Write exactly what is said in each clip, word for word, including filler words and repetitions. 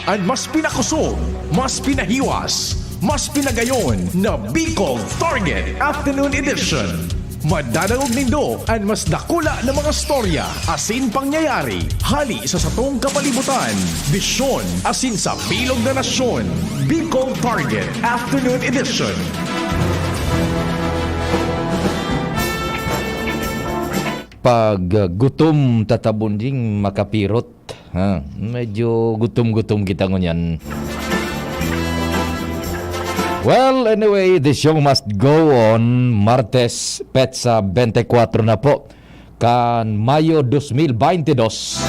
An mas pinakusog, mas pinahiwas, mas pinagayon na Bicol Target Afternoon Edition. Madadangog nindo an mas dakula na mga storya asin pangyayari hali sa satong kapalibutan, bisyon asin sa bilog na nasyon. Bicol Target Afternoon Edition. Pag, uh, gutom, Tata Bonding, makapirot. Ha, medyo gutom-gutom kita ngunyan. Well, anyway, the show must go on. Martes, petsa twenty-four na po kan Mayo dos mil baynte dos.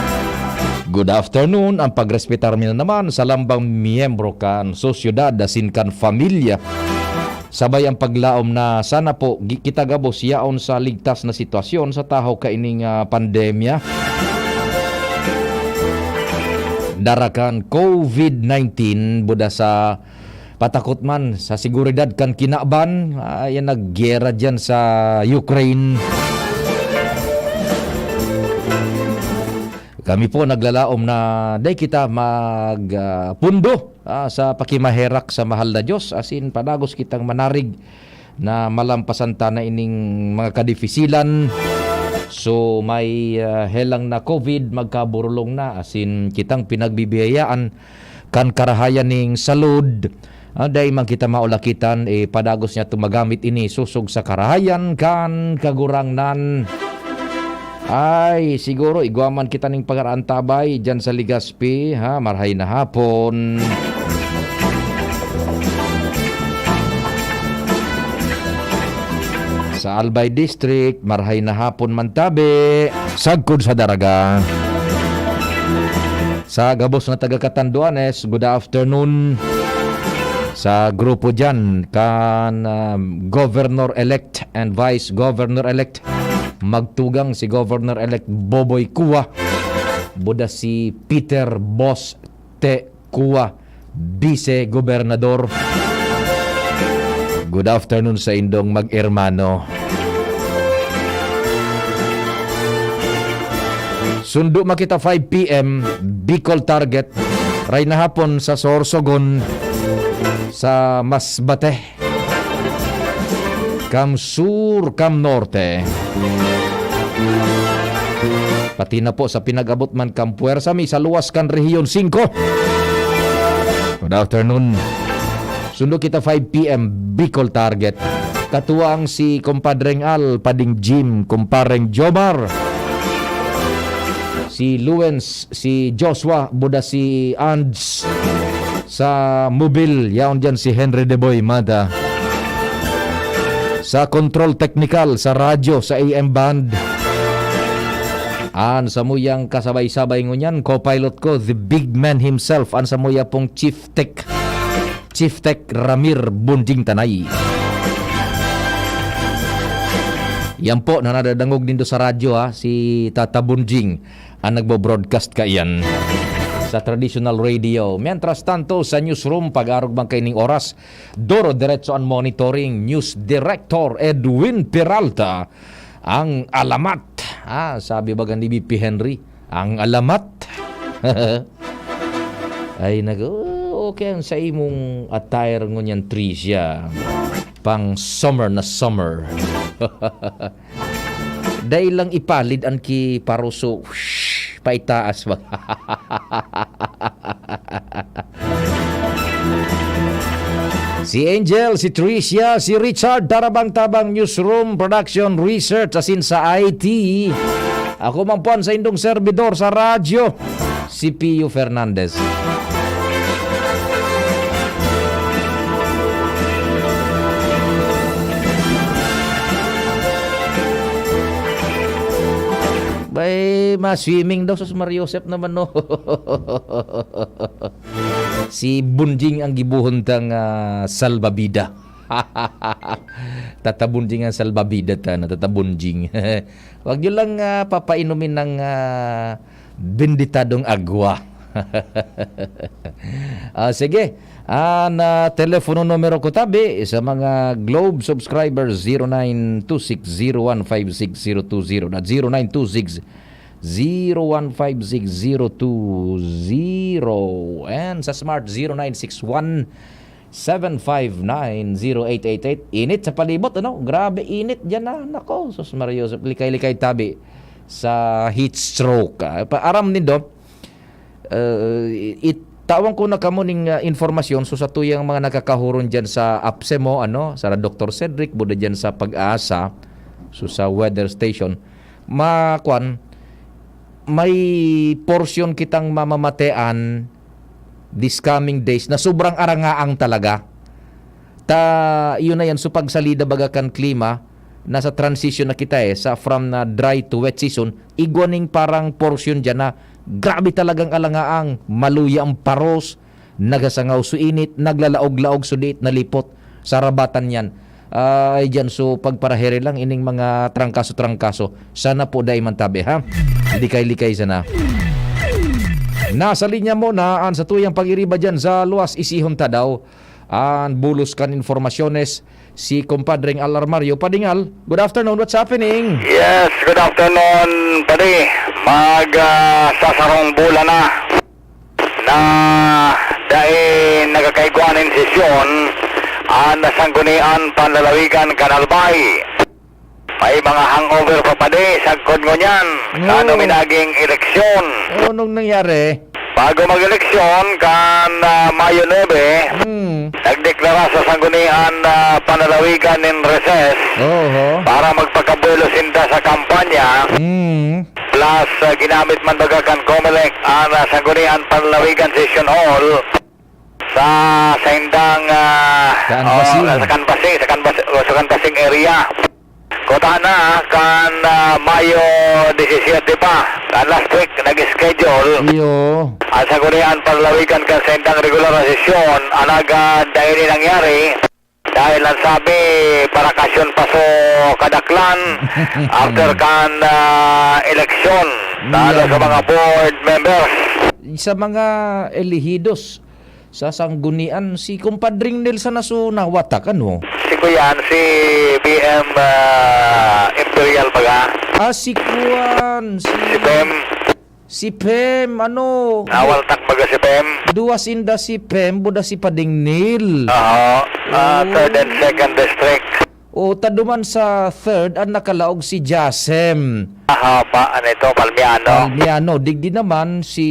Good afternoon. Ang pagrespetar mi na naman sa lambang miyembro kan sosyedad asin kan pamilya. Sabay ang paglaom na sana po gi-, kita gabos yaon sa ligtas na sitwasyon sa tahaw kaining, ah, pandemya. Dara kan covid nineteen, buda sa patakot man sa seguridad kan kinaban, ah, yan nagyera diyan sa Ukraine. Kami po naglalaom na dai kita mag, ah, pundo, ah, sa pakimaherak sa mahal na Diyos, asin padagos kitang manarig na malampasan ta na ining mga kadifisilan. So, may, ah, helang na covid, magkaburulong na, asin kitang pinagbibiyayaan kan karahayan ning salud. Ah, dai man kita maulakitan, eh, padagos niya tumagamit ini sosog sa karahayan kan Kagurangnan. Ay, siguro igwa man kita ning pagaraantabay diyan sa Legazpi, ha? Marhay na hapon. Sa Albay District, marhay na hapon man tabi. Sagkod sa Daraga. Sa gabos na taga Catanduanes, good afternoon. Sa grupo diyan kan, ah, Governor-elect and Vice Governor-elect, magtugang si Governor-elect Boboy Cua, buda si Peter Boss T. Cua, Vice Gobernador. Good afternoon sa indong mag-ermano. Sundo makita five P M, Bicol Target. Ray na hapon sa Sorsogon, sa Masbate. Cam Sur, Cam Norte. Pati na po sa pinag-abot man kan puwersa mi sa luwas kan Rehiyon singko. Good afternoon. Sundo kita five P M, Bicol Target. Katuwang si Compadreng Al, Pading Jim, Compadreng Jomar. Si Luens, si Joshua, buda si Ands. Sa mobil, yaon diyan si Henry De Boy Mata. Sa control technical, sa radyo, sa A M band. An samuyang kasabay-sabay ngunyan, co-pilot ko, the big man himself, an samuya pong Chief Tech. Chief Tech Ramir Bunding Tanay. Yan po, na nadadangog nindo sa radyo, ha, si Tata Bunding, ang nagbo-broadcast kaiyan sa traditional radio. Mientras tanto, sa newsroom, pag-arog man kaining oras, doro diretso ang monitoring. News Director Edwin Peralta, ang alamat. Ah, sabi baga ni V P Henry, ang alamat. Ay, nag-, okay ang sa imong attire ngunyan, Tricia. Pang summer na summer. Dai lang ipalid an ki Paruso. Whoosh! Paitaas ba? Si Angel, si Tricia, si Richard, Tarabang-tabang, Newsroom, Production, Research, asin sa I T. Ako man po ang saindong servidor sa radyo, si Pio Fernandez. Bay, ma-swimming daw, sus, Maria Josep naman, no? Si Bunjing ang gibohon tang, ah, salbabida. Tata Bunjing ang salbabida ta, na Tata Bunjing. Wag niyo lang, ah, papainumin ng, ah, benditadong agwa. Ah, sige. An, ah, telepono numero ko tabi sa mga Globe subscribers, zero nine two six zero one five six zero two zero na zero nine two six zero one five six zero two zero. And sa Smart, zero nine six one seven five nine zero eight eight eight. Init sa palibot, ano? Grabe init diyan na. Nako, sus Maria Joseph, likay-likay tabi sa heat stroke. Ah, pa-, aram nindo, eh, it-, tawan ko na kamo ning, ah, informasyon. So, sa tuyang mga nakakahuron diyan sa APSEMO, ano, sa Doktor Cedric, buda diyan sa PAGASA, so, sa weather station, ma-, kwan, may porsyon kitang mamamatean this coming days na sobrang arangaang talaga. Ta, yun na yan. So, pagsalida baga kan klima, nasa transition na kita eh, sa from na dry to wet season, igwa ning parang porsyon dyan na grabe talagang alangaang, maluya ang paros, nagasangaw so init, naglalaog-laog so diit na lipot sa rabatan yan. Ay, dyan, so pagparahere lang ining mga trangkaso-trangkaso. Sana po dai man tabi, ha? Likay-likay sana. Nasa linya mo na an satuyang pag-iriba dyan sa luwas, isihon ta daw an bulos kan informasyones, si Compadreng Al Armario. Pading Al, good afternoon. What's happening? Yes, good afternoon, padi. Mag, ah, sasarong bulan na na dai nagkakaigwa nin sesyon an Sanggunian Panlalawigan kan Albay. May mga hangover pa padi sagkod ngunyan, Oo. Kano minaging eleksyon. Oo, nung nangyari? Bago mag-eleksyon, kan, ah, Mayo nuebe, Hmm. nagdeklara sa Sanggunian, ah, Panlalawigan nin recess Oho. para magpakabuelo sinda sa kampanya. Hmm. Plus, ah, ginamit man baga kan Comelec an, ah, Sanggunian Panlalawigan Session Hall sa saindang, ah, Canvassing. oh, sa canvassing, sa canvass-, oh, sa canvassing area. Kutana, kan, ah, Mayo disisiete pa, kan last week, nag-schedule Iyo. an Sanggunian Panlalawigan kan saindang regular na sesyon, an aga dai ni nangyari. Dahil ang sabi, barakasyon pa so kadaklan after kan, ah, eleksyon, lalo sa Yan. mga board members. Sa mga elehidos sa Sanggunian, si Compadring Nel sana so nawatak, ano? Si Kuyan, si B M, ah, Imperial baga. Ah, si Kuan, si Si Pem. Si Pem, ano? Nawaltak baga si Pem? Duwa sinda si Pem, buda si Pading Nil. Oo. Ah, Oh. third and second district. O, ta duman sa third, ang nakalaog si Jasem. Aha, pa, ano ito, Palmiano? Palmiano. Digdi naman si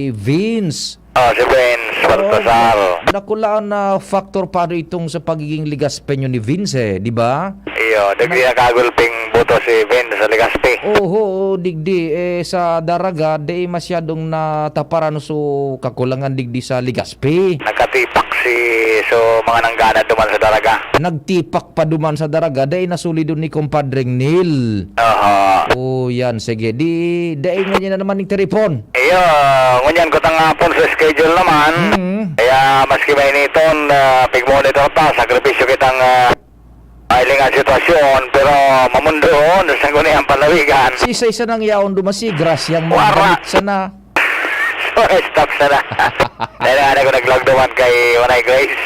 Vince. Oh, si Vince Baltasar. Oh, nakulaan na factor pa itong sa pagiging Legaspeño ni Vince, eh, di ba? Iyo, digdi Na- nakagulping boto si Vince sa Legazpi. Oho, digdi, eh, sa Daraga, di masyadong nataparan so kakulangan digdi sa Legazpi. Nakatipak si, so, mga nanggana duman sa Daraga. Nagtipak pa duman sa Daraga, dai nasulidon ni Compadreng Nil. Aha. Oh, yan, sige. Di, dai ngunyan na naman ning tiripon. Iyo, ngunyan ko tangapon sa schedule naman. Mm. Kaya maski mainiton, ah, pig-monitor ta, sakripisyo kitang, ah, mailing ang sitwasyon, pero mamundoon sa Sangguniang Panlawigan. Si isa-isa nang yaon dumasi, grasyang Wara. magbalik sana. So, stop sana. Dahil nga ako naglag naman kay Manay Grace.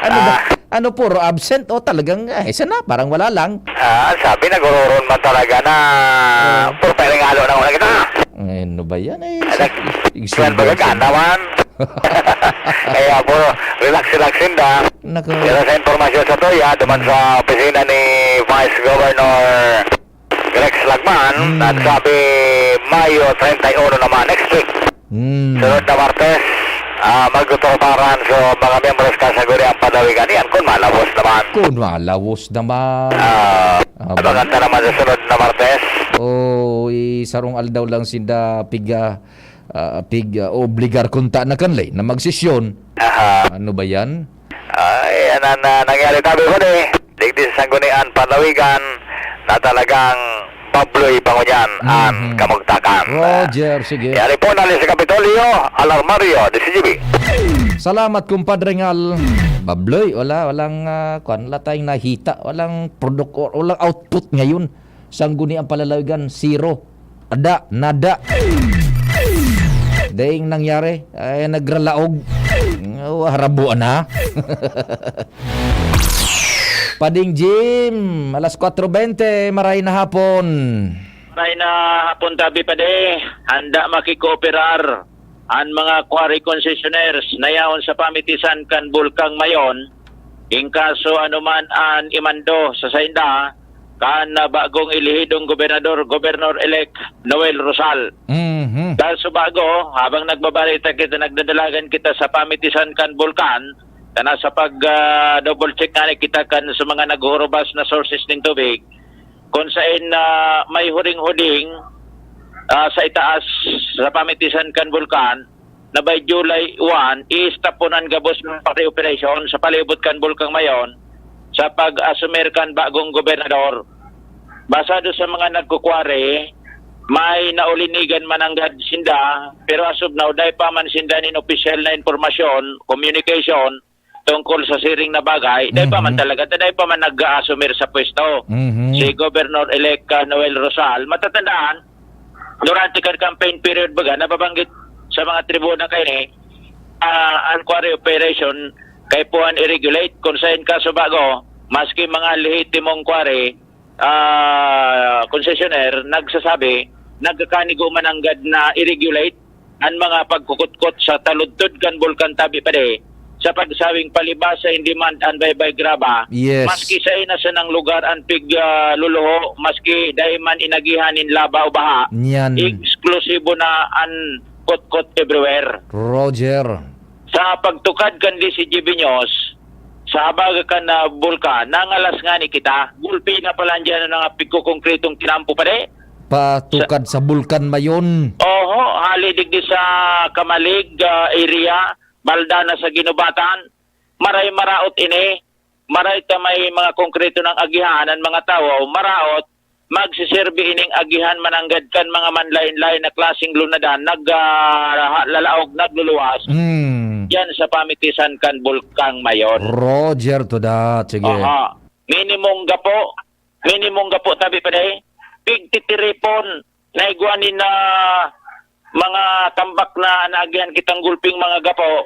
Ano ba? Ah. Ano, puro absent o talagang, eh, sana, parang wala lang? Ah, sabi, nagororon man talaga na Oh. puro paringalo na wala kita. Ay, ano ba yan, eh? Anak, Igsundo yan, baga siya. gana man. Kaya puro relax-relax sinda. Nako. Pero sa impormasyon sa tuya, duman Hmm. sa opisina ni Vice Governor Rex Lagman, Hmm. nagsabi, Mayo treinta y uno naman, next week. Hmm. Sunod na Martes, ah, magtuturparan so mga miyembros kan Sangguniang Panlawigan. Yan, kun malawos naman. Kun malawos naman. Ah, Aba. abangan ta naman sa sunod na Martes. Oy, sarong aldaw lang sinda piga, ah, pig, ah, obligar kunta na kan lay na magsesyon. Aha. Ano ba yan? Ay, yan ang, ah, nangyari tabi ko di. Digdi sa Sanggunian Panlawigan na talagang babloy pa ngunyan an Mhm. kamugtakan. Roger, sige. Yari po, nali sa Kapitolyo, Alarmario, D C G B. Salamat, Compadre Ngal. Babloy, wala, walang, ah, kwan, wala tayong nahita, walang produk-, walang output ngayon. Sangguniang Panlalawigan, zero. Ada, nada. Daing nangyari, ay, nagralaog. Oh, harabuan na. Pading Jim, alas kwatro bente, maray na hapon. May na hapon tabi pa di, handa makikooperar an mga quarry concessionaires na yaon sa pamitisan kan Bulkang Mayon. In kaso anuman an imando sa sainda kan, ah, bagong elehidong gobernador, Governor-elect Noel Rosal. Mhm. Kaso bago, habang nagbabarita kita, nagdadalagan kita sa pamitisan kan Bulkan, na nasa pag, ah, double check nga ni kita kan sa mga naghurubas na sources nin tubig, kung saen na may huring-huding, ah, sa itaas sa pamitisan kan bulkan na by July one, iistaponan gabos ng pati operasyon sa palibot kan Bulkang Mayon sa pag-asumir kan bagong gobernador. Basado sa mga nagkukwari, may naulinigan mananggad sinda, pero as of now, dai pa man sinda nin opisyal na impormasyon, communication, tungkol sa siring na bagay, dai pa man Mhm. talaga, dai pa man nag-aasumir sa pwesto Mhm. si Governor-elect, ah, Noel Rosal. Matatandaan, durante kan campaign period baga, nababanggit sa mga tribuna kaini, ah, an quarry operation kaipuhan i-regulate. Kung saen kaso bago, maski mga lehitimong quarry, ah, concessionaire nagsasabi, nagkakanigo mananggad na i-regulate an mga pagkukutkot sa taludtod kan Bulkan Tabi Pade sa pagsawing palibasa in demand an baybay graba, Yes. maski sa ina sanang lugar an pig, ah, luluho, maski dai man inagihan nin laba o baha, Niyan. eksklusibo na an kutkot everywhere. Roger. Sa pagtukad kan D C G B News, sa habag kan, ah, bulkan, nangalas ngani kita. Gulpi na pala diyan ang mga pigkukongkritong tinampo pa di. Patukad sa bulkan mayon. Oho, hali digdi sa Kamalig, ah, area, Baldana sa Ginubatan. Maray maraot ini. Maray ta may mga konkreto ng agihan ang mga tawo, maraot, magsiserbi ining agihan mananggad kan mga manlaen-laen na klaseng lunadan, nag, ah, lalaog, nagluluwas. Mm. Yan sa pamitisan kan Bulkang Mayon. Roger to that. Sige. Aha. Minimong gapo. Minimong gapo, tabi pa dai. Pigtitiripon. Naigwa ni na mga tambak na naagihan kitang gulping mga gapo.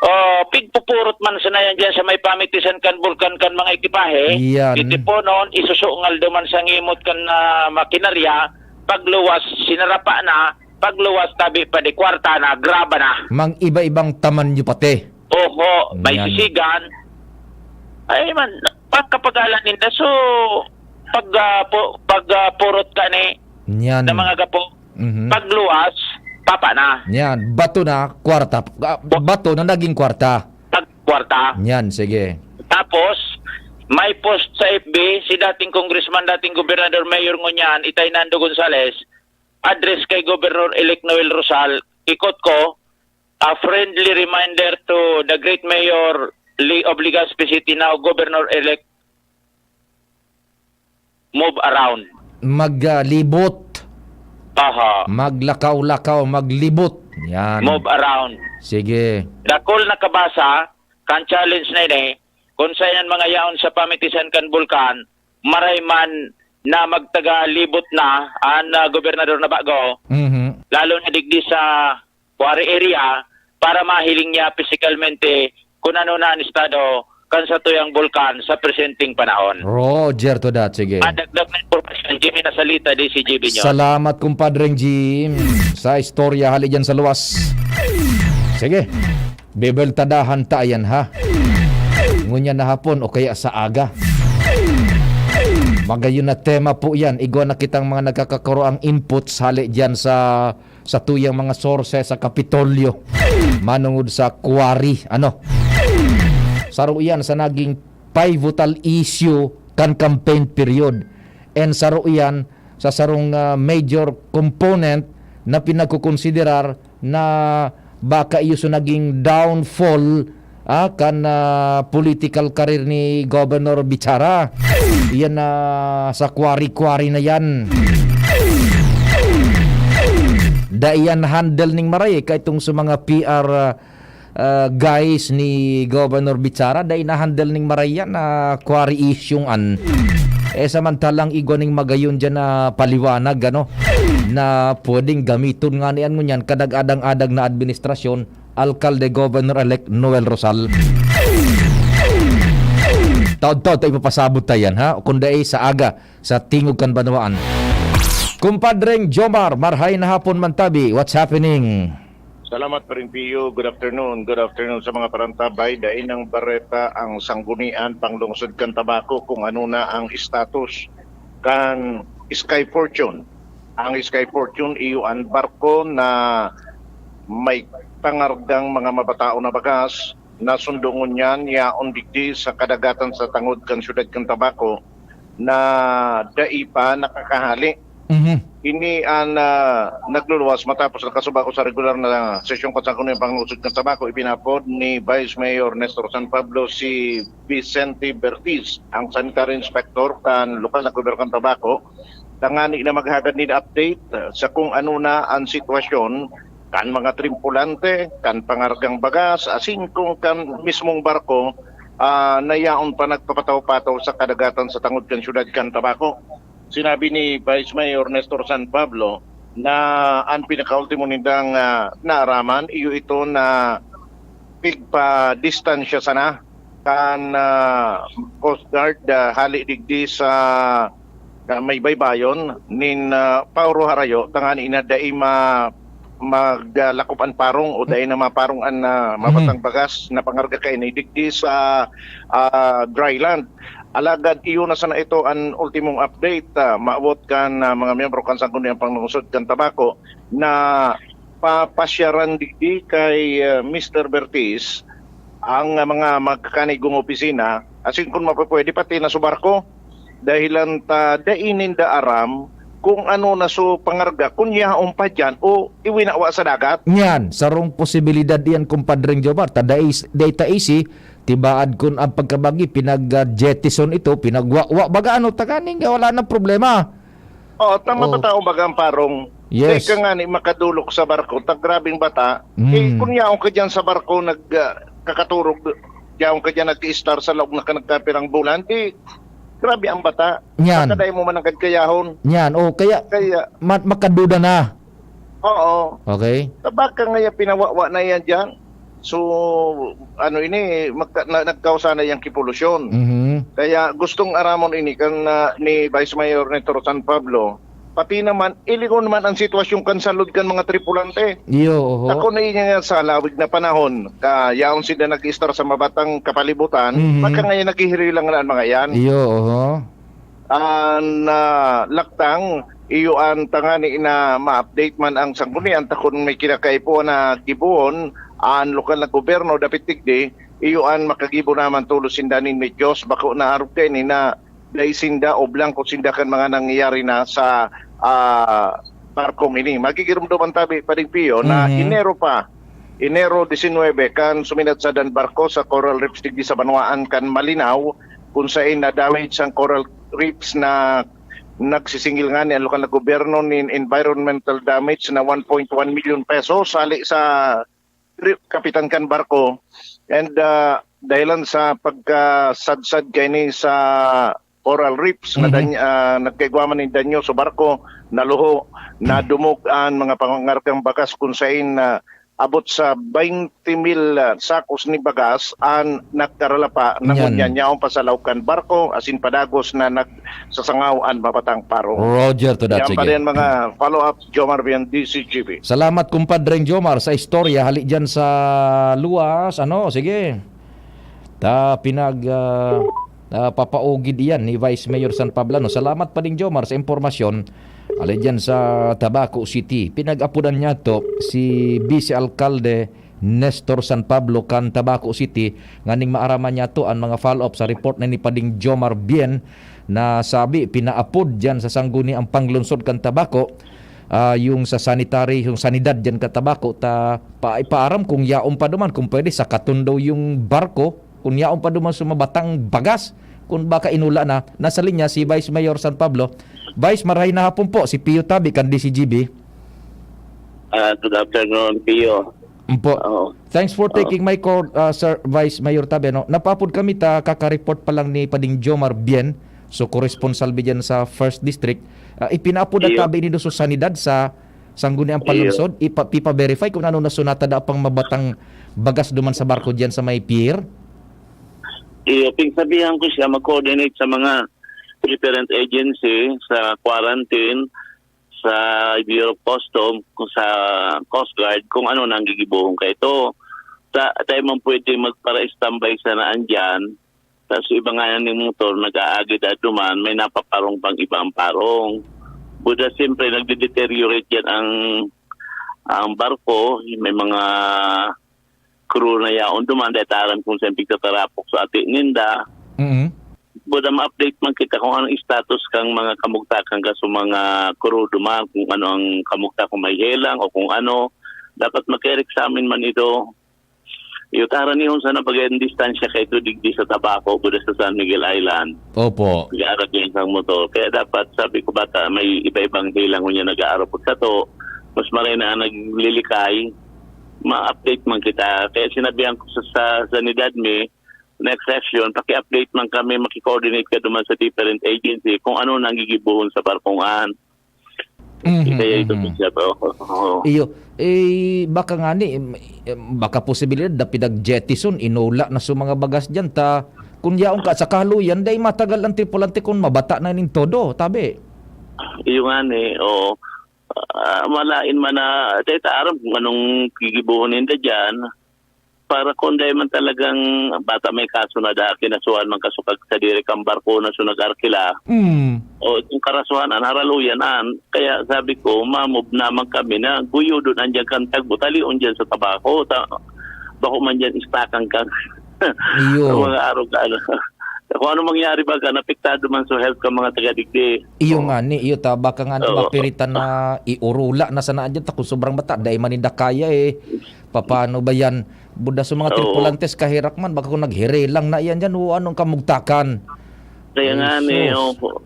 Oh, pigpupurot man sana yan dyan sa may pamitisan kan bulkan kan mga ekipahe. Yan. Itiponon, isusungal duman sa ngimot kan, ah, makinarya. Pagluwas, sinarapa na. Pagluwas, tabi pa di kwarta na, graba na. Mang iba-ibang taman nyo pati. Oho, may Yan. sisigan. Ay man, pagkapagalan ninda, so, pag, ah, pu-, pag, ah, purot ka ni Yan. na mga gapo, Mhm. pagluwas, papa na. Yan, bato na, kwarta. Ah, Wa- bato na naging kwarta. Pag kwarta. Yan, sige. Tapos, may post sa F B, si dating congressman, dating gobernador, mayor ngunyan, Itay Nando Gonzales, address kay Governor-elect Noel Rosal, ikot ko, a friendly reminder to the great mayor Li-, of Legazpi City, now Governor-elect, move around. Maglibot. Aha. Maglakaw-lakaw, maglibot. Yan. Move around. Sige. Dakul na kabasa, kan challenge na ini, kung saen an mga yaon sa pamitisan kan bulkan, maray man na magtagalibot na an, ah, gobernador na bago, Mhm. lalo na digdi sa quarry area, para mahiling niya pisikalmente kun ano na an estado kan satuyang bulkan sa presenteng panahon. Roger to that, sige. Madagdag na impormasyon, Jimmy Nasalita, D C G B News. Salamat, kumpadreng Jim, sa istorya hali dyan sa luwas. Sige, bibeltadahan ta yan, ha? Ngunyan na hapon o kaya sa aga. Magayon na tema po yan. Igwa na kitang mga nagkakakuroang inputs hali dyan sa, sa tuyang mga sources sa Kapitolyo. Manungod sa quarry, ano? Saro yan sa naging pivotal issue kan campaign period. And saro iyan sa sarong, ah, major component na pinagkukonsiderar na baka iyo so naging downfall, ah, kan, ah, political career ni Governor Bichara. Iyan na sa quarry-quarry na yan. Dai yan handle ning maray, eh, kaitong sa mga P R, ah, ah, guys ni Governor Bichara, dai na-handle ning maray yan na quarry issue an. Eh, samantalang igwa ning magayon dyan na paliwanag, ano, na pwedeng gamiton nga ni ano ngunyan, kadag-adang-adag na administrasyon, Alkalde Governor-elect Noel Rosal. Taod-taod ta ipapasabot ta yan, ha? Kung dai sa aga, sa Tingog kan Banwaan. Kumpadreng Jomar, marhay na hapon man tabi. What's happening? Salamat, Paring Pio. Good afternoon. Good afternoon sa mga parantabay. Dai nang bareta ang Sanggunian Panglungsod kan Tabaco kung ano na ang status kan Sky Fortune. Ang Sky Fortune, iyo an barko na may pangargang mga mabataon na bagas na sundo ngunyan yaon digdi sa kadagatan sa tangod kan siyudad kan Tabaco na dai pa nakakahali. Mhm. Ini an, ah, nagluluwas matapos nakasuba ko sa regular na sesyon kan Sangguniang Panglungsod kan Tabaco, ipinapod ni Vice Mayor Nestor San Pablo si Vicente Bertiz, ang sanitary inspector kan lokal na gobyerno kan Tabaco, tangani na maghagad nin update, ah, sa kung ano na an sitwasyon kan mga tripulante, kan pangargang bagas, asin kung kan mismong barko, ah, na yaon pa nagpapataw-pataw sa kadagatan sa tangod kan siyudad kan Tabaco. Sinabi ni Vice Mayor Nestor San Pablo na an pinakaultimo nindang, ah, naaraman, iyo ito na pigpa-distansya sana kan, ah, Coast Guard, ah, hali digdi sa, ah, may baybayon nin, ah, Pauro Harayo, tangani na dai ma-, maglakop an parong o dai na maparong an, ah, Mhm. mabatang bagas na pangarga kaini digdi sa, ah, dry land. Alagad iyo na sana ito an ultimong update, ah, maabot kan, ah, mga miyembro kan Sangguniang Panglungsod kan Tabaco na papasyaran digdi kay, ah, Mister Bertiz ang, ah, mga magkakanigong opisina, asin kun mapapwede, pati na su barko. Dahilan ta dai ninda aram kung ano na su pangarga, kun yaon pa diyan o iwinawa sa dagat. Nyan, sarong posibilidad iyan, Kumpadreng Jomar, ta dai, dai ta isi, tibaad kun ang pagkabagi pinag, ah, jettison ito, pinagwawa, baga ano, tanganing wala nang problema. Oo, tama ba Oo. taong baga ang parong? Yes. Teka nga ni makadulok sa barko, ta grabing bata. Mm. Eh, kung yaon ka dyan sa barko, nag, ah, kakaturog, yaon ka dyan nag-i-star sa laog na ka nagkapirang bulan, di, grabe ang bata. Yan. Pagkaday mo man ang kagkayahon. Yan, oh, kaya Kaya ma-, makaduda na. Oo. Okay. Tabaka nga yan, pinawawa na yan dyan. So, ano ini, magka-, na-, nagkausa na yang kipolusyon. Mhm. Kaya gustong aramon ini kan, ah, ni Vice Mayor Nestor San Pablo, pati naman, ilingon man ang sitwasyon kan salud kan mga tripulante. Iyo, oho. Ako na inya sa lawig na panahon, ka yaon sila nag-istar sa mabatang kapalibutan, Mhm. baka ngayon naghihirilang na ang mga yan. Iyo, oho. An, ah, laktang, iyo an tangani na ma-update man ang sanggunian, ta kun may kinakaipuhan na gibohon an lokal na gobyerno, dapit digdi, iyo an makagibo naman tolos sinda nin medyos, bako na arog kaini na dai sinda o blangko sinda kan mga nangyayari na sa, ah, barkong ini. Magigiromdoman tabi, Pading Pio, na Mhm. Enero pa, Enero disinwebe, kan suminadsadan barko sa coral reefs digdi sa banwaan kan Malinao, kun saen na-damage ang coral reefs na nagsisingil ngani ang lokal na gobyerno nin environmental damage na one point one milyon pesos hali sa ri-, kapitan kan barko. And, ah, dahilan sa pagkasadsad kaini sa coral reefs na Mhm. dany-, ah, nagkaigwa man nin danyo sa barko, naluho, nadumog an mga pangangargang bagas kun saen na abot sa baynte mil, ah, sakos ni bagas an nagkaralapa na Ngunyan. ngunyan yaon pa sa laog kan barko asin padagos na nagsasangaw an mabatang paro. Roger to that, Yan pa sige. rin mga follow-up, Jomar Vian, D C G B. Salamat, kumpadreng Jomar, sa istorya hali dyan sa luwas. Ano, sige. Ta pinag, ah, ah, papaugid iyan ni Vice Mayor San Pablo, no? Salamat, Pading Jomar, sa impormasyon. Hali dyan sa Tabaco City. Pinag-apodan niya to si Vice Alcalde Nestor San Pablo kan Tabaco City, nganing maaraman niya to an mga follow-up sa report na ni Pading Jomar Bien na sabi, pinaapod dyan sa sangguniang panglungsod kan Tabaco, ah, yung sa sanitary, yung sanidad dyan kan Tabaco, ta pa-, ipaaram kung yaon pa duman, kung pwede, sakatan daw yung barko, kung yaon pa duman sa mabatang bagas, kung baka inula na. Nasa linya si Vice Mayor San Pablo. Vice, marhay na hapon po, si Pio Tabi kan D C G B. Ah, good afternoon, Pio. Mpo. Oo. Thanks for Oo. taking my call, ah, Sir Vice Mayor Tabe, no? Napaapod kami ta kakareport pa lang ni Pading Jomar Bien, so koresponsal bi dyan sa First District. Ah, ipinaapod ang Iyo. tabi nindo sa sanidad sa Sangguniang Iyo. Panlungsod, ipa-, ipa-verify kung ano na sunata da pang mabatang bagas duman sa barko diyan sa may pier. Iyo, pigsabihan ko siya mag-coordinate sa mga different agency sa quarantine, sa Bureau of Custom, kung sa Coast Guard, kung ano nang gigibohon kaito. Sa, tayo man pwede magpara-standby sana andyan. Tas iba nga ning motor, nag-aagid at duman, may napaparong pang ibang parong. Buda, siyempre, nagde-deteriorate yan ang, ang barko. May mga crew na yaon duman, dahil taram kung saan pigtatarapok sa ati ninda. Mm. Buda, ma-update man kita kung anong status kang mga kamugtakan ka sa mga crew duman, kung ano ang kamugtak, kung may helang o kung ano. Dapat magka-examine man ito. Iyo, taranihon sana baga ang distansya kaito digdi sa Tabaco, buda sa San Miguel Island. Opo. Nag-aarap yung isang motor. Kaya dapat, sabi ko, bata, may iba-ibang helang ngunyan nag-aarap sa to. Mas maray na ang naglilikay, ma-update man kita. Kaya sinabihan ko sa, sa sanidad mi, next session, paki-update man kami, maki-coordinate ka duman sa different agency kung ano nang gigibohon sa barkong an. Mhm, Kaya ito mhm. po siya to. Oo. Iyo, eh, baka nga ni, em, em, baka posibilidad na pinag-jettison, inula na sa mga bagas dyan, ta, kung yaon ka sa kaluyan, dahil matagal ang tripulante kung mabata na ning todo, tabi. Iyo nga ni, oo. Ah, malain man na, dahil ta aram kung anong gigibohon ninda dyan. Para kung dahil man talagang bata may kaso na da, kinasuhan man kasukag sa diri kang barko na so nag-arkila. Mm. O, itong karasuhan, an haraluyan, an. Kaya sabi ko, mamove naman kami na guyodon andyan kang tagbo, talion dyan sa Tabaco. Ta-, bako man dyan istakan kang Iyo. mga arog, ano. Kung ano mangyari baga, napektado man sa health ka mga taga-digdi. Iyo Oo. nga ni, iyo ta, baka nga ni Oo. mapiritan na iurula na sana dyan, ta kung sobrang bata, dai man ninda kaya eh. Papaano ba yan? Buda sa mga Oo. tripulantes, kaherak man, baka kung naghirilang na yan dyan, o anong kamugtakan? Kaya nga ni, Jesus. opo.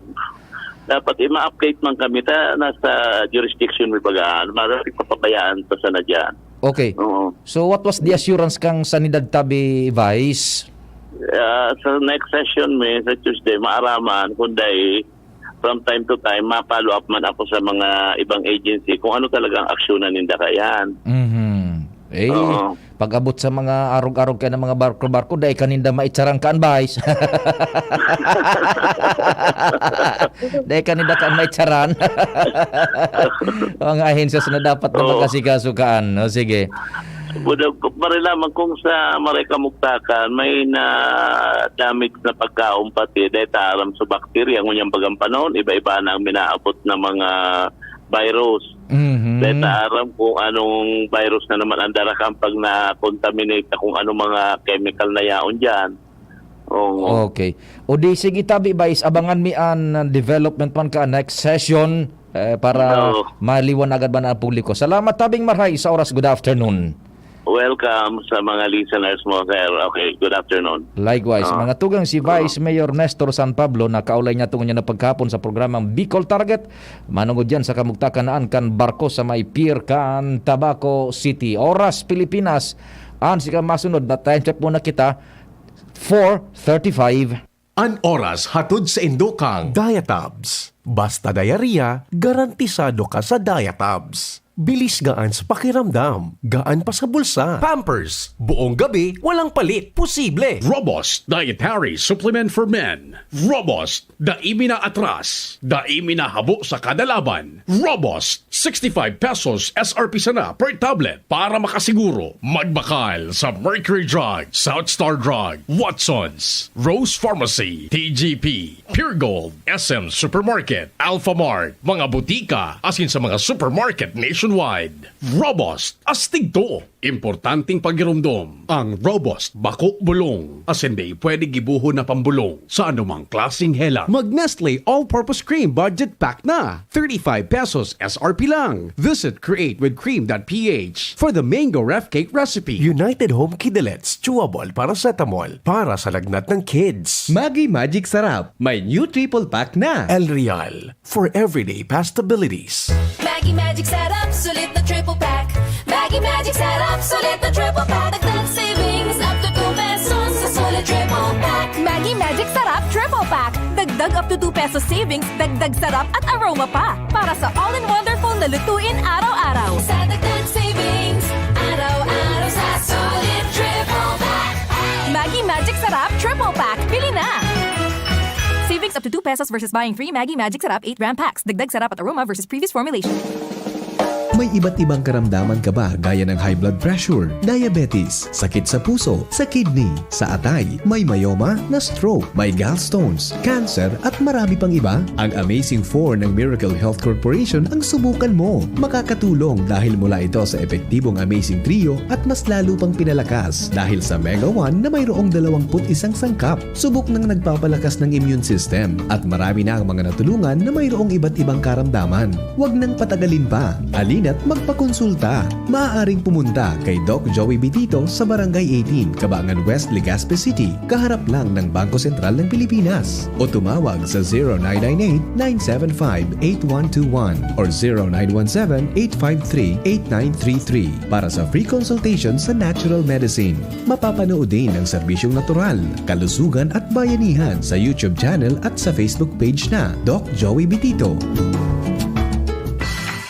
Dapat i-ma-update man kami, ta, nasa jurisdiction mi baga, marami papabayaan pa sana dyan. Okay. Oo. So, what was the assurance kang Sanidad tabi, Vice? Ah, sa next session mi, sa Tuesday, maaraman, kung dai, from time to time, ma-follow up man ako sa mga ibang agency kung ano talagang aksyonan ninda kaiyan. Mhm. Eh, Oo. pag-abot sa mga arog-arog kaya ng mga barko-barko, dai ka ninda maitsaran kaan, Vice. Dai ka ninda kaan maitsaran. Mga ahensya na dapat na Oo. mag-asikaso kaan. O, sige. Buda, marilaman kung sa maray kamugtakan, may na damage na pagkaon pati, dahil ta aram sa bakterya, ngunyan bagang panahon, iba-iba na ang minaabot na mga virus. Mhm. Dahil ta aram kung anong virus na naman ang darakan pag na-contaminate na kung anong mga chemical na yaon dyan. Oo. Okay. O di, sige, tabi, Vice, abangan mi an development man ka next session, eh, para Oo. maliwanagan man ang publiko. Salamat, tabing marhay, sa oras. Good afternoon. Welcome sa mga listeners mo, sir. Okay, good afternoon. Likewise, Oo. mga tugang si Oo. Vice Mayor Nestor San Pablo, na kaulay niya tungo niya na pagkahapon sa programang Bicol Target, manungod yan sa kamugtakan na an kan barko sa may pier kan Tabaco City. Oras, Pilipinas, an sika masunod na time check muna kita, four thirty-five. An oras hatod sa indo kang Diatabs. Basta diarrhea, garantisado ka sa Diatabs. Bilis gaan sa pakiramdam, gaan pa sa bulsa. Pampers, buong gabi, walang palit. Posible. Robust Dietary Supplement for Men. Robust, dai mi na atras, dai mi na habo sa kada laban. Robust, sixty-five pesos S R P sana per tablet. Para makasiguro, magbakal sa Mercury Drug, South Star Drug, Watsons, Rose Pharmacy, T G P, Pure Gold, S M Supermarket, Alpha Mart, mga butika, asin sa mga supermarket nationwide. Robust, astig to. Importanteng pagiromdom, ang Robust bako bulong, asin dai pwede gibohon na pambolong sa anumang klaseng helang. Mag Nestle All-Purpose Cream Budget Pack na. Thirty-five pesos S R P lang. Visit create with cream dot P H for the mango ref cake recipe. United Home Kidalets Chewable Paracetamol para sa lagnat ng kids. Maggi Magic Sarap, may new triple pack na. El Real, for everyday pasta abilities. Maggi Magic Sarap, sulit na triple pack. Maggi Magic Sarap, sulit na triple pack. Dagdag savings up to two pesos sa sulit triple pack. Maggi Magic Sarap Triple Pack. Dagdag up to two pesos savings, dagdag sarap at aroma pa. Para sa all-in-wonderful na lutuin araw-araw. Sa dagdag savings, araw-araw sa sulit triple pack. Maggi Magic Sarap Triple Pack. Bili na! Savings up to two pesos versus buying three Maggi Magic Sarap eight gram packs. Dagdag sarap at aroma versus previous formulation. May iba't ibang karamdaman ka ba, gaya ng high blood pressure, diabetes, sakit sa puso, sa kidney, sa atay, may myoma, na-stroke, may gallstones, cancer, at marami pang iba? Ang Amazing Four ng Miracle Health Corporation ang subukan mo. Makakatulong dahil mula ito sa epektibong Amazing Trio at mas lalo pang pinalakas dahil sa Mega One na mayroong dalawampu't isang sangkap. Subok nang nagpapalakas ng immune system at marami na ang mga natulungan na mayroong iba't ibang karamdaman. Huwag nang patagalin pa. Halina't magpakonsulta. Maaaring pumunta kay Doc Joey Bitito sa Barangay eighteen, Cabangan West, Legazpi City, kaharap lang ng Bangko Sentral ng Pilipinas. O tumawag sa zero nine nine eight, nine seven five, eight one two one or zero nine one seven, eight five three, eight nine three three para sa free consultation sa natural medicine. Mapapanood din ang serbisyong natural, kalusugan at bayanihan sa YouTube channel at sa Facebook page na Doc Joey Bitito.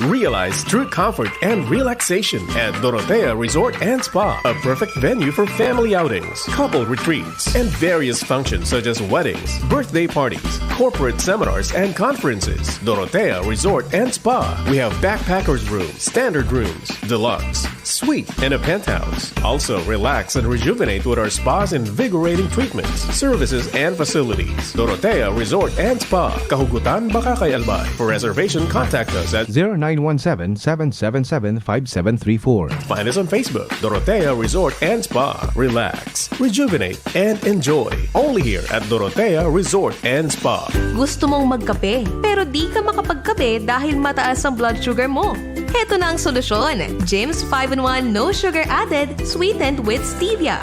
Realize true comfort and relaxation at Dorotea Resort and Spa, a perfect venue for family outings, couple retreats, and various functions such as weddings, birthday parties, corporate seminars, and conferences. Dorotea Resort and Spa. We have backpackers room, standard rooms, deluxe, suite, and a penthouse. Also, relax and rejuvenate with our spa's invigorating treatments, services, and facilities. Dorotea Resort and Spa, Kahugutan, Bacacay, Albay. For reservation, contact us at zero nine one seven, seven seven seven, five seven three four. Find us on Facebook, Dorotea Resort and Spa. Relax, rejuvenate, and enjoy. Only here at Dorotea Resort and Spa. Gusto mong magkape, pero di ka makapagkape dahil mataas ang blood sugar mo? Heto na ang solusyon, Jim's five-in-one No Sugar Added, sweetened with stevia.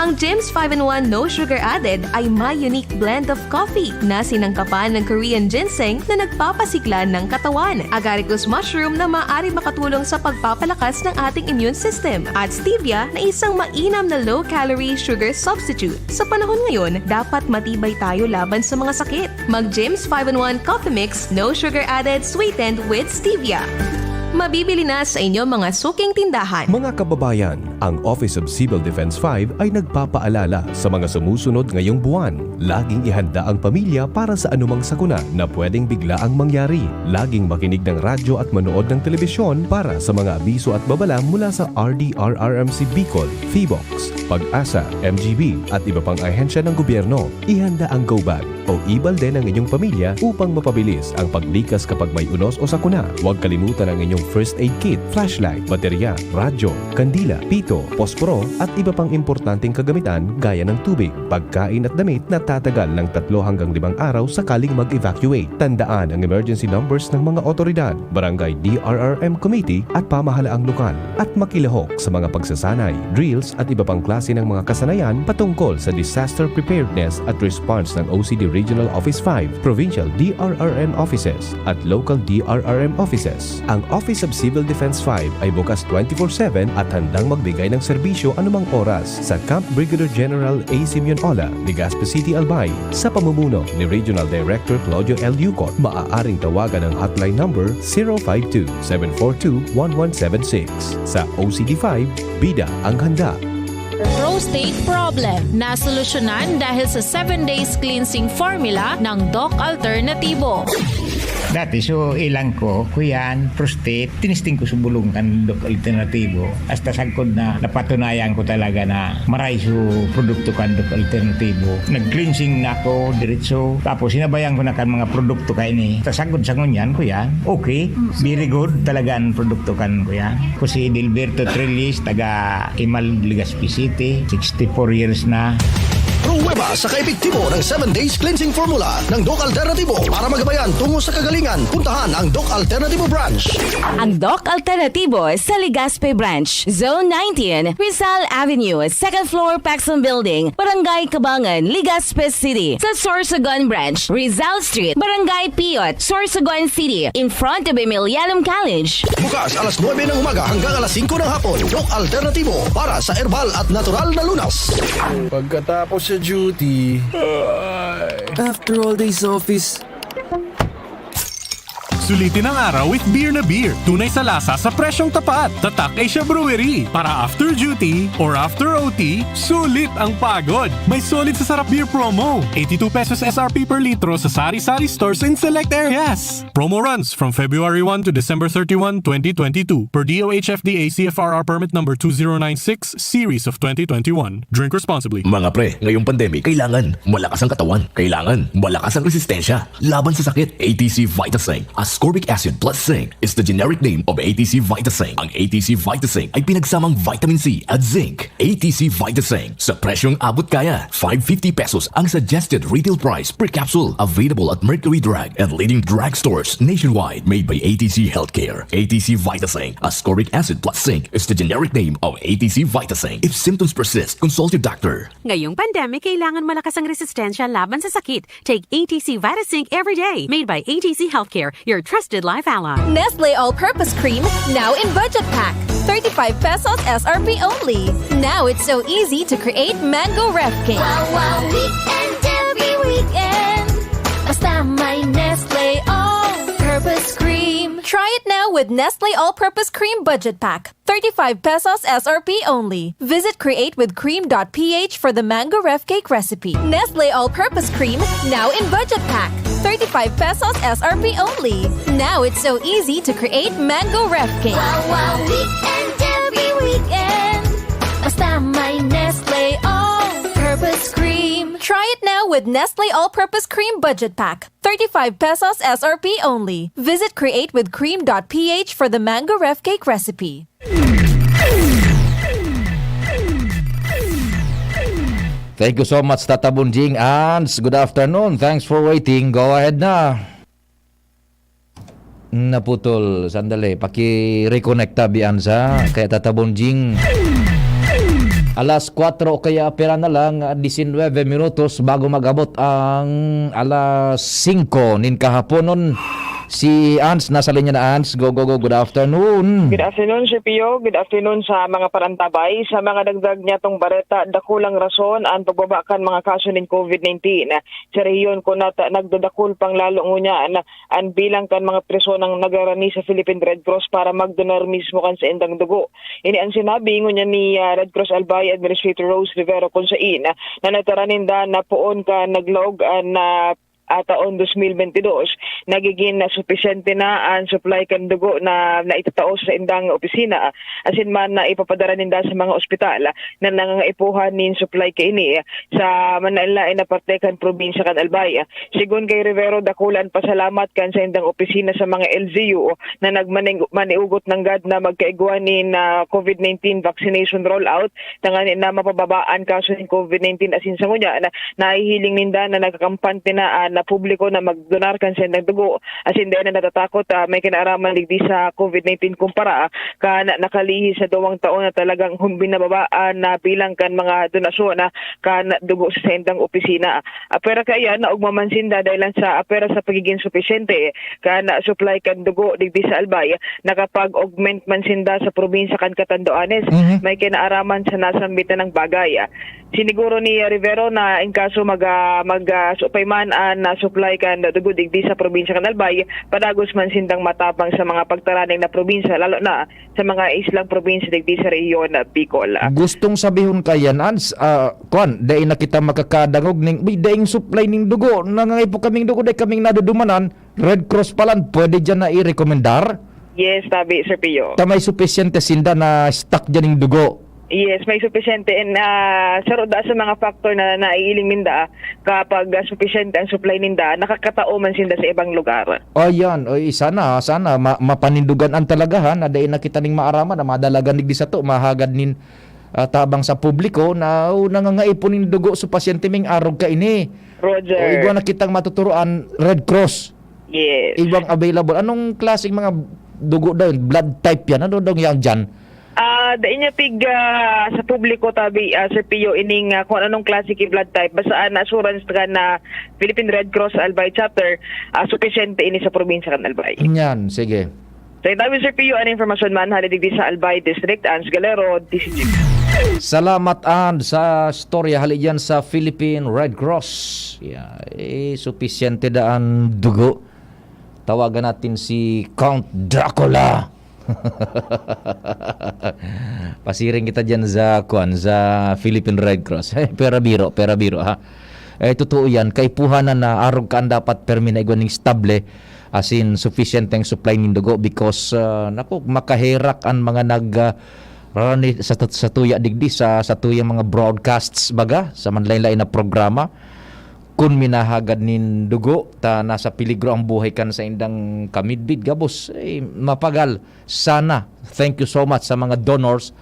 Ang Jim's five-in-one No Sugar Added ay may unique blend of coffee na sinangkapan ng Korean ginseng na nagpapasigla ng katawan, agaricus mushroom na maaari makatulong sa pagpapalakas ng ating immune system, at stevia na isang mainam na low-calorie sugar substitute. Sa panahon ngayon, dapat matibay tayo laban sa mga sakit. Mag Jim's five-in-one Coffee Mix, no sugar added, sweetened with stevia. Mabibili na sa inyong mga suking tindahan. Mga kababayan, ang Office of Civil Defense five ay nagpapaalala sa mga sumusunod ngayong buwan. Laging ihanda ang pamilya para sa anumang sakuna na pwedeng biglaang mangyari. Laging makinig ng radyo at manood ng telebisyon para sa mga abiso at babala mula sa R D R R M C Bicol, Fivox, PAGASA, M G B, at iba pang ahensya ng gobyerno. Ihanda ang go bag o e-balde ng inyong pamilya upang mapabilis ang paglikas kapag may unos o sakuna. Huwag kalimutan ang inyong first aid kit, flashlight, baterya, radyo, kandila, pito, posporo, at iba pang importanteng kagamitan gaya ng tubig, pagkain at damit na tatagal ng tatlo hanggang limang araw sakaling mag-evacuate. Tandaan ang emergency numbers ng mga otoridad, barangay D R R M committee at pamahalaang lokal, at makilahok sa mga pagsasanay, drills at iba pang klase ng mga kasanayan patungkol sa disaster preparedness at response ng O C D Regional Office five, Provincial D R R M Offices, at Local D R R M Offices. Ang Office of Civil Defense five ay bukas twenty-four seven at handang magbigay ng serbisyo anumang oras sa Camp Brigadier General A. Simeon Ola, Legazpi City, Albay, sa pamumuno ni Regional Director Claudio L. Yucot. Maaaring tawagan ang hotline number zero five two, seven four two, one one seven six. Sa O C D five, bida ang handa. Prostate problem, nasolusyonan dahil sa seven days cleansing formula ng Doc Alternativo. Dati, so, ilang ko, kuyan, prostate, tinisting ko sa bulong kan Doc Alternativo. Hasta sagkod na napatunayan ko talaga na maray so produkto kan Doc Alternativo. Nag-cleansing na ako, diretso. Tapos, sinabayan ko na kan mga produkto kaini. Hasta sagkod sa ngunyan, kuyan, okay. Very good talaga ang produkto kan, kuyan. Ko si Dilberto Trillis, taga Imal, Legazpi City. Sixty-four years na. Pruweba sa kaepektibo ng seven Days Cleansing Formula ng Doc Alternativo. Para magabayan tungo sa kagalingan, puntahan ang Doc Alternativo Branch. Ang Doc Alternativo sa Legazpi Branch, Zone nineteen, Rizal Avenue, second floor, Paxson Building, Barangay Cabangan, Legazpi City. Sa Sorsogon Branch, Rizal Street, Barangay Piot, Sorsogon City, in front of Emilianum College. Bukas alas nuebe ng umaga hanggang alas singko ng hapon. Doc Alternativo para sa herbal at natural na lunas. Pagkatapos sa duty, ay. After all days office, Sulitin ang araw with beer na beer. Tunay sa lasa sa presyong tapat. Tatak Asia Brewery. Para after duty or after O T, sulit ang pagod. May sulit sa sarap beer promo. Eighty-two pesos S R P per litro sa sari-sari stores in select areas. Promo runs from February one to December thirty-one, twenty twenty-two, per D O H F D A C F R R permit number two zero nine six, series of twenty twenty-one. Drink responsibly. Mga pre, ngayong pandemic, kailangan malakas ang katawan. Kailangan malakas ang resistensya laban sa sakit. A T C Vitasync, ascorbic acid plus zinc, is the generic name of A T C Vitasync. Ang A T C Vitasync ay pinagsamang vitamin C at zinc. A T C Vitasync, sa presyong abot kaya. Five fifty pesos ang suggested retail price per capsule. Available at Mercury Drug and leading drugstores nationwide. Made by A T C Healthcare. A T C Vitasync, ascorbic acid plus zinc, is the generic name of A T C Vitasync. If symptoms persist, consult your doctor. Ngayong pandemic, kailangan malakas ang resistensya laban sa sakit. Take A T C Vitasync every day. Made by A T C Healthcare, your trusted life ally. Nestle All-Purpose Cream, now in budget pack. Thirty-five pesos S R P only. Now it's so easy to create mango ref cake. Wow, wow, weekend every weekend. Basta may Nestle All-Purpose Cream. Try it now with Nestle All-Purpose Cream Budget Pack. Thirty-five pesos S R P only. Visit create with cream dot P H for the mango ref cake recipe. Nestle All-Purpose Cream, now in budget pack. Thirty-five pesos S R P only. Now it's so easy to create mango ref cake. Wow, wow, weekend every weekend. Basta may Nestle All-Purpose Cream. Try it now with Nestle All-Purpose Cream Budget Pack. Thirty-five pesos S R P only. Visit create with cream dot P H for the mango ref cake recipe. Thank you so much, Tata Bonjing. Ans, good afternoon. Thanks for waiting. Go ahead na. Naputol. Sandali. Paki-reconnect tabi, Ans, ha? Kaya, Tata Bonjing. Alas kwatro o kaya pira na lang, disinwebe minutos bago mag-abot ang alas singko nin kahaponon. Si Ans, nasa linya na, Ans. Go, go, go. Good afternoon. Good afternoon, Sir Pio. Good afternoon sa mga parantabay. Sa mga dagdag niyatong bareta, dakulang rason ang pagbaba kan mga kaso nin covid nineteen. Sa rehiyon, kunat nagdadakul pang lalo ngunyan an bilang kan mga personang nagarani sa Philippine Red Cross para magdonar mismo kan saindang dugo. Ini ang sinabi ngunyan ni, ah, Red Cross Albay Administrator Rose Rivero, kun sain na natara ninda na poon kan naglaog an, ah, ah, taon dos mil bentidós, nagigin na supisyente na an supply kan dugo na naitatao sa indang opisina, asin man na ipapadara ninda sa mga ospital na nangangaipuhan nin supply kaini sa manlaen-laen na parte kan probinsya kan Albay. Sigon kay Rivero, dakula an pasalamat kan saindang opisina sa mga L G U na nagmaning-, maniugot nanggad na magkaigwa nin, ah, covid nineteen vaccination rollout, tanganing na mapababa an kaso nin covid nineteen, asin sa ngunyan na nahihiling ninda na nagkakampante na, ah, na publiko na magdonar kan saindang dugo, asin dai na natatakot, ah, may kinaaraman digdi sa covid nineteen kumpara kan nakalihis sa duwang taon na talagang hum-, binababa an, ah, bilang kan mga donasyon, ah, kan dugo sa saindang opisina. Ah, pwera kaiyan, naogma man sinda dahil lang sa, ah, pwera sa pagigin supisyente kan, ah, supply kan dugo digdi sa Albay, nakapag-augment man sinda sa probinsya kan Catanduanes. Mhm. May kinaaraman sa nasambit na bagay. Siniguro ni Rivero na in kaso mag-, ah, mag-, ah, supay man an, ah, supply kan dugo digdi sa probinsya kan Albay, padagos man sindang matabang sa mga pagtaraning na probinsya, lalo na sa mga islang probinsya digdi sa rehiyon na Bicol. Gustong sabihon kaiyan, Ans, ah, kwan, dai na kita makakadangog ning, "Uy, daing supply ning dugo, nangangaipo kaming dugo, dai kaming nadudumanan." Red Cross palan, pwede diyan na i-rekomendar? Yes, tabi, Sir Pio. Ta may supisyente sinda na stock diyan ning dugo? Yes, may supisyente. And, ah, saro da sa mga factor na naiiling ninda, ah, kapag, ah, supisyente ang supply ninda, nakakatao man sinda sa ibang lugar. Ayan. Oy, sana, sana ma-, mapanindugan an talaga, ha, na dai na kita ning maaraman na madalagan digdi sato, mahagad nin, ah, tabang sa publiko na, oh, nangangaipo nin dugo so pasyente ming arog kaini. Roger. O, igwa na kitang matuturoan, Red Cross. Yes. Igwang available. Anong klaseng mga dugo daw yun? Blood type yan? Ano daw yan dyan? Ah, dai niya pig, ah, sa publiko tabi, ah, Sir Pio, ining, ah, kung anong klase ki blood type. Basta, ah, na-assurance ka na Philippine Red Cross Albay Chapter, ah, supisyente ini sa probinsya kan Albay. Yan, sige. Sa intabi, Sir Pio, an impormasyon man hali digdi sa Albay District, Ans Galero, D C G. Salamat, Ans, sa storya hali diyan sa Philippine Red Cross. Ya, eh, supisyente da an dugo. Tawagan natin si Count Dracula. Pasiring kita dyan sa, kwan, sa Philippine Red Cross. Pera biro, pera biro, ha? Eh, totoo yan. Kaipuhanan na arog kaan dapat permi na igwa ning stable, as in, sufisyenteng supply nin dugo because, ah, naku, makaherak an mga nag, ah, rarani sa, sa tuya digdi, sa, sa tuyang mga broadcasts, baga, sa manlain-lain na programa. Kun minahagad nin dugo, ta nasa peligro ang buhay kan saindang kamidbid, gabos, eh, mapagal. Sana, thank you so much sa mga donors,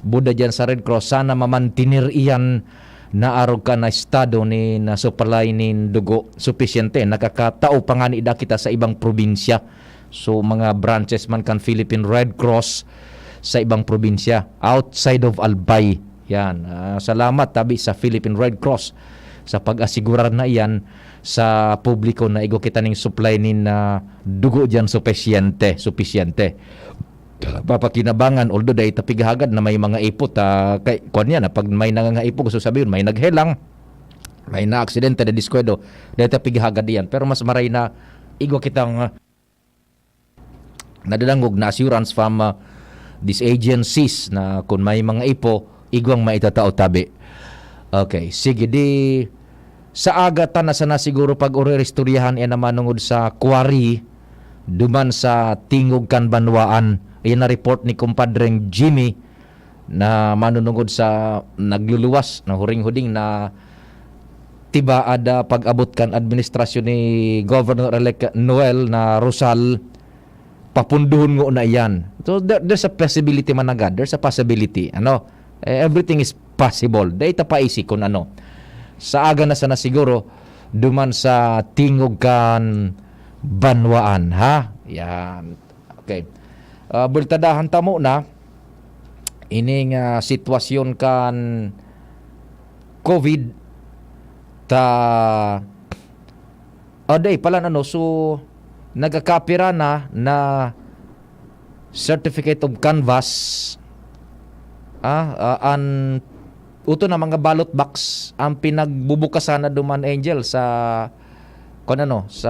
buda dyan sa Red Cross, sana mamantener iyan na arog ka na estado ni na supply nin dugo supisyente. Nakakatao pa ngani da kita sa ibang probinsya. So, mga branches man kan Philippine Red Cross sa ibang probinsya, outside of Albay. Yan. Ah, salamat tabi sa Philippine Red Cross sa pag-asigurar na iyan sa publiko na igwa kita ning supply nin, ah, dugo diyan supisyente, supisyente. Papakinabangan, although dai ta pighagad na may mga ipot, ah, kay, kwan yan, ah, pag may nangangaipo, gusto sabihin, may naghelang, may naaksidente, na diskuedo, dai ta pighagad iyan. Pero mas maray na igwa kitang, ah, nadadangog na assurance from, ah, these agencies na kun may mga ipo, igwang maitatao tabi. Okay, sige, di sa aga ta na sana siguro pag-uriristoryahan yan na manungod sa quarry, duman sa tingog kan banwaan. Yan na report ni Kumpadreng Jimmy na manunungod sa nagluluwas na huring-huding na tibaad, ah, pag-abot kan administrasyon ni Governor-elect Noel na Rosal, papunduhon ngo na iyan. So, there, there's a possibility, managad. There's a possibility. Ano? Eh, everything is possible. Dai ta paisi kun ano. Sa aga na sana siguro, duman sa tingog kan banwaan, ha? Yan. Okay. Ah, bultadahan ta muna ining, ah, sitwasyon kan COVID ta, ah, day pala, ano, so, nagkakapira na, na certificate of canvass, ah, ah, an, uto na mga ballot box ang pinagbubukasan na duman, Angel, sa, kung ano, sa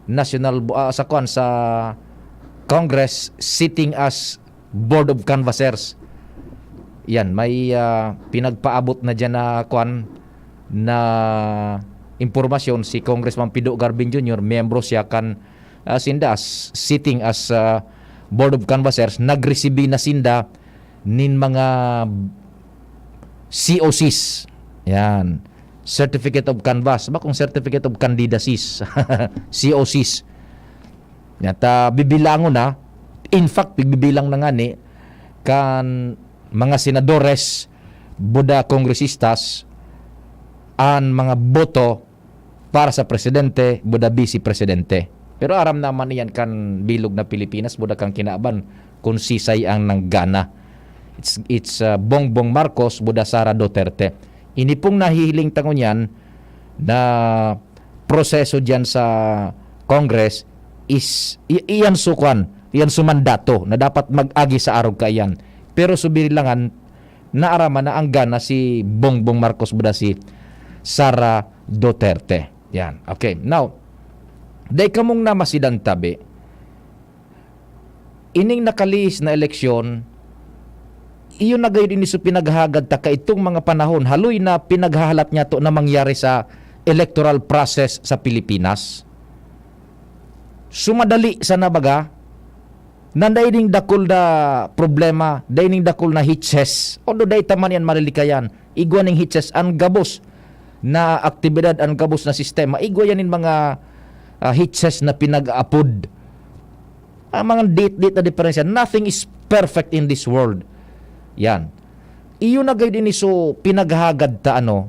national bo-, ah, sa kwan, sa Congress, sitting as Board of Canvassers. Yan, may, ah, pinagpaabot na diyan na kwan, na impormasyon si Congressman Pido Garbin Junior, miyembro siya kan, ah, sinda as, sitting as, ah, Board of Canvassers, nagresibi na sinda nin mga C O Cs. Yan. Certificate of Canvass. Ba kung Certificate of Candidacies? C O Cs. Yan. Ta, bibilangon na. In fact, pigbibilang na nga ni kan mga senadores, buda kongresistas, an mga boto para sa presidente, buda vice presidente. Pero aram naman iyan kan bilog na Pilipinas, buda kan kinaban, kung sisay ang nanggana. It's, it's, uh, Bongbong Marcos, buda Sara Duterte. Ini pong nahihiling ta ngunyan na proseso diyan sa Congress is, i-, iyan su kwan, iyan su mandato na dapat mag-agi sa arog kaiyan. Pero subiri langan, naaraman na ang gana si Bongbong Marcos buda si Sara Duterte. Yan. Okay. Now, dai kamong namasidan tabi, ining nakalihis na eleksyon, iyo na gayud ini su pinaghahagad ta kaitong mga panahon, haloy na pinaghahalat niyato na mangyari sa electoral process sa Pilipinas. Sumadali sana baga, na dai ning dakul na problema, dai ning dakul na hitches. Although dai ta man yan malilikayan, igwa ning hitches an gabos na aktibidad, an gabos na sistema. Igwa yan nin mga, ah, hitches na pinag-aapod. Ang mga dit-dit na diferensya, nothing is perfect in this world. Yan. Iyo na gayud ini so pinaghagad ta, ano,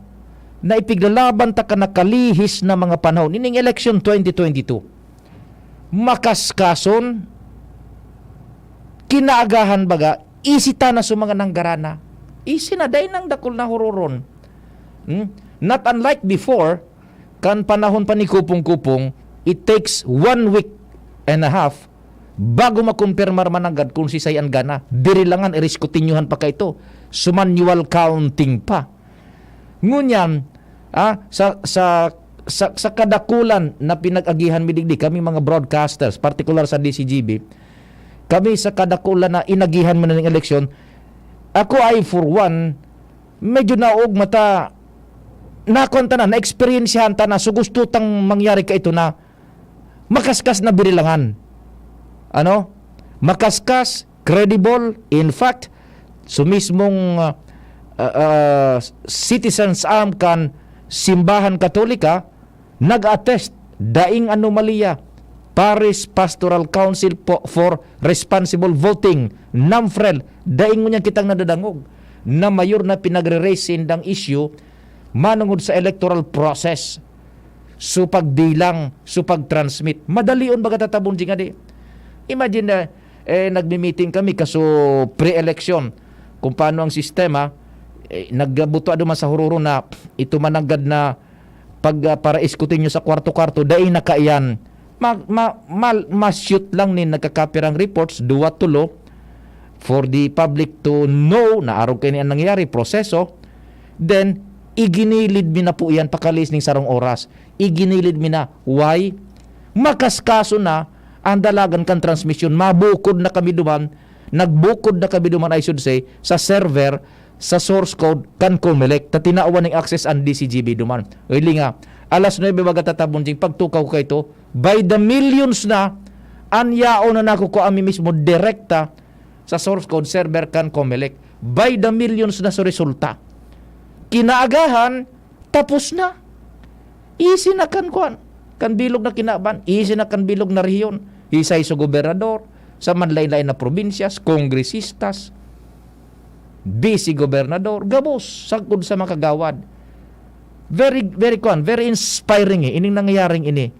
na ipiglalaban ta kan nakalihis na mga panahon. Ining election twenty twenty-two, makaskason, kinaagahan baga, isi ta na sa mga nanggarana. Isi na, dai nang dakul na huroron. Hmm? Not unlike before, kan panahon pa ni Kupong-Kupong, it takes one week and a half bago makumpirmar mananggad kung sisay an gana. Diri langan, iriskutinyohan pa kaito. Su manual counting pa. Ngunyan, ah, sa, sa sa, sa kadakulan na pinag-agihan mi digdi, kami mga broadcasters, partikular sa D C G B, kami sa kadakulan na inagihan mi na ning eleksyon, ako ay for one, medyo naugma ta, nakuan ta na, naeksperyensyahan ta na, so gusto tang mangyari ka ito na makaskas na birilangan. Ano? Makaskas, credible, in fact, so mismong, ah, ah, ah, citizens arm kan Simbahan Katolika, nag-attest, daing anomalya, Parish Pastoral Council po for Responsible Voting, NAMFREL, daing ngunyan kitang nadadangog na mayor na pinagre-raise sindang issue manungod sa electoral process. So pagbilang, so pag-transmit. Madalion baga tatabon di ngadi. Imagine na, eh, nagmi-meeting kami kaso pre-election. Kung paano ang sistema, eh, nagbuto duman sa hururo na ito mananggad na pag, ah, para iskutin nyo sa kwarto-kwarto, dai na kaiyan. Ma, ma, mal, ma-shoot lang ni nagkakapirang reports, duwa, tulo, for the public to know na arog kaini ang nangyari, proseso. Then, iginilid mi na po iyan, pakaliis ning sarong oras. Iginilid mi na. Why? Makaskaso na ang dalagan kan transmisyon. Mabukod na kami duman, nagbukod na kami duman, I should say, sa server, sa source code kan Comelec, ta tinawan ning access ang D C G B duman. Really nga, alas nuebe baga tatabon ding pagtukaw ko kaito, by the millions na, an yaon na nakukua mi mismo direkta sa source code server kan Comelec. By the millions na sa resulta. Kinaagahan, tapos na. Easy na kan kwan. Kan bilog na kinaban, easy na kan bilog na rehiyon. Hisay sa gobernador, sa manlain-lain na probinsyas, kongresistas, vice gobernador, gabos, sagkod sa mga kagawad. Very, very kwan, very inspiring eh, ining nangyayaring ini.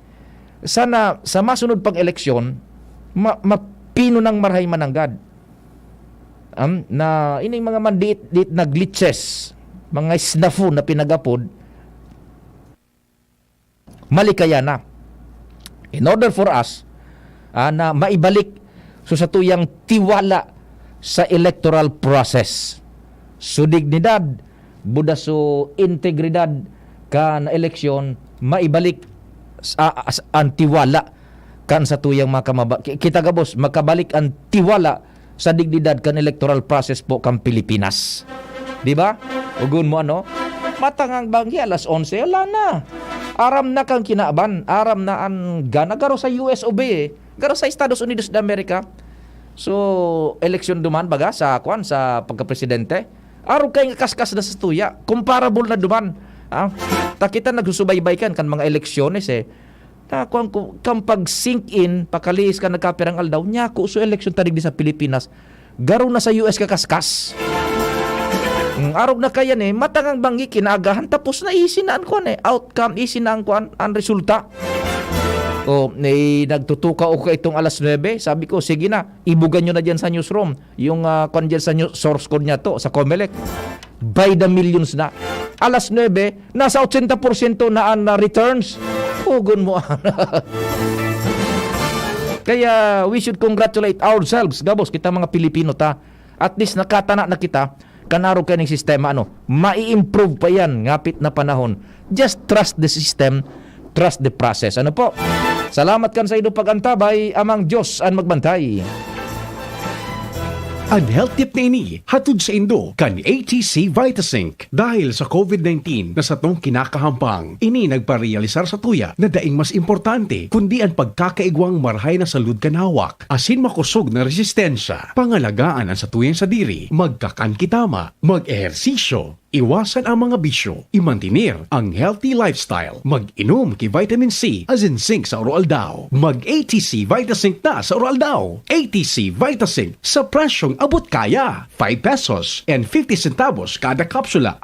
Sana, sa masunod pang eleksyon, ma, mapino nang marahay mananggad. Am, na ining mga mandiit-diit na glitches, mga snafu na pinag-apod, malikaya na. In order for us, ah, na maibalik so satuyang tiwala sa electoral process. So dignidad, buda so integridad kan eleksyon, maibalik sa, sa, ang tiwala kan satuyang mga kamaba-, ki-, kita gabos, makabalik ang tiwala sa dignidad kan electoral process po kan Pilipinas. Di ba? Ugon mo ano? Matangang banggi alas onse, wala na. Aram na kang kinaban, aram na ang gana. Garo sa U S o B eh. Garo sa Estados Unidos de America. So, eleksyon duman baga sa, kwan, sa pagkapresidente. Arog kay kaskas na sa tuya. Comparable na duman. Ah, ta kita nagsusubaybay kan, kan mga eleksyones eh. Na, kwan ko, kan pag-sink in, pakaliis ka nagkapirang aldaw, nyako, so eleksyon ta digdi sa Pilipinas, garo na sa U S kakaskas. Ang arog na kayan eh, matangang banggi, kinaagahan, tapos na easy na ang kwan eh. Outcome, easy na ang kwan, ang resulta. O, eh, nagtutukaw ako itong alas nuebe. Sabi ko, "Sige na, ibugan nyo na dyan sa newsroom. Yung, ah, kwan dyan sa new-, source code niya to, sa Comelec." By the millions na. Alas nuebe, nasa ochenta porsyento na ang, ah, returns. Ugon mo. Kaya, we should congratulate ourselves, gabos, kita mga Pilipino ta. At least, nakatana na kita, kan arog kaning sistema, ano, mai-improve pa yan, ngapit na panahon. Just trust the system, trust the process. Ano po? Salamat kan sa inyong pag-antabay, Amang Diyos an magbantay. An health tip na ini, hatod sa indo kan A T C Vitasync. Dahil sa COVID nineteen na satong kinakahampang, ini nagparealisar sa tuya na daing mas importante kundi an pagkakaigwang marahay na salud kan hawak, asin makosog na resistensya. Pangalagaan an satuyang sadiri, magkakan kitama, mag-ehersisyo, iwasan ang mga bisyo, imantener ang healthy lifestyle, mag-inom ki vitamin C asin zinc sa oro-aldaw. Mag-A T C Vitasync na sa oro-aldaw. A T C Vitasync sa presyong abot kaya, five pesos and fifty centavos kada kapsula.